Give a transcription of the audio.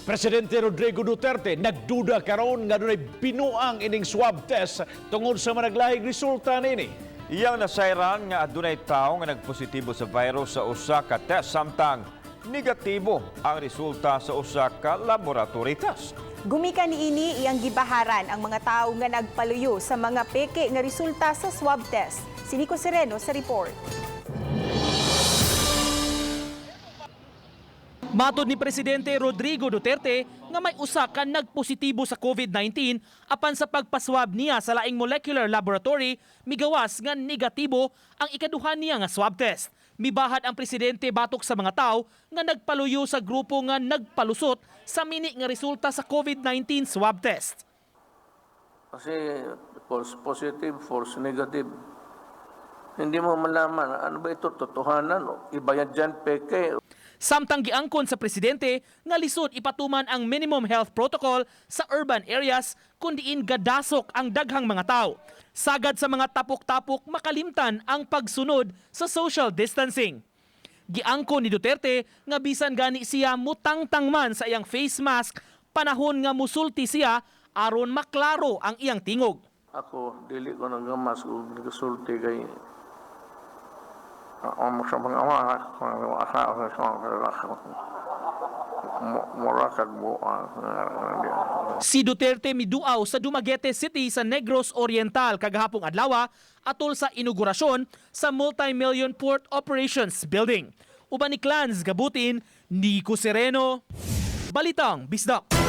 Presidente Rodrigo Duterte nagduda karon nga dunay binuang ining swab test tungod sa managlahing resulta niini. Iyang nasayran nga adunay tawo nga nagpositibo sa virus sa usa ka test samtang negatibo ang resulta sa usa ka laboratory test. Gumikan niini, iyang gibaharan ang mga tawo nga nagpaluyo sa mga peke nga resulta sa swab test. Si Nico Sereno sa report. Matod ni Presidente Rodrigo Duterte nga may usa ka nagpositibo sa COVID-19, apan sa pagpaswab niya sa laing molecular laboratory, migawas nga negatibo ang ikaduha niya nga swab test. Mibahad ang presidente batok sa mga tao nga nagpaluyo sa grupo nga nagpalusot sa mini nga resulta sa COVID-19 swab test. Kasi false positive, false negative. Hindi mo malaman, ano ba ito, totohanan, o iba yan dyan, peke. Samtang giangkon sa presidente nga lisod ipatuman ang minimum health protocol sa urban areas kun diin gadasok ang daghang mga tao. Sagad sa mga tapok-tapok, makalimtan ang pagsunod sa social distancing. Giangkon ni Duterte nga bisan gani siya mutangtang man sa iyang face mask panahon nga musulti siya aron maklaro ang iyang tingog. Ako, dili ko nagamask o nagasulti kay mura kag buang. Si Duterte miduaw sa Dumaguete City sa Negros Oriental kagahapong adlaw atol sa inaugurasyon sa Multi-Million Port Operations Building. Uban ni Clans Gabutin, Nico Sereno, Balitang Bisdak.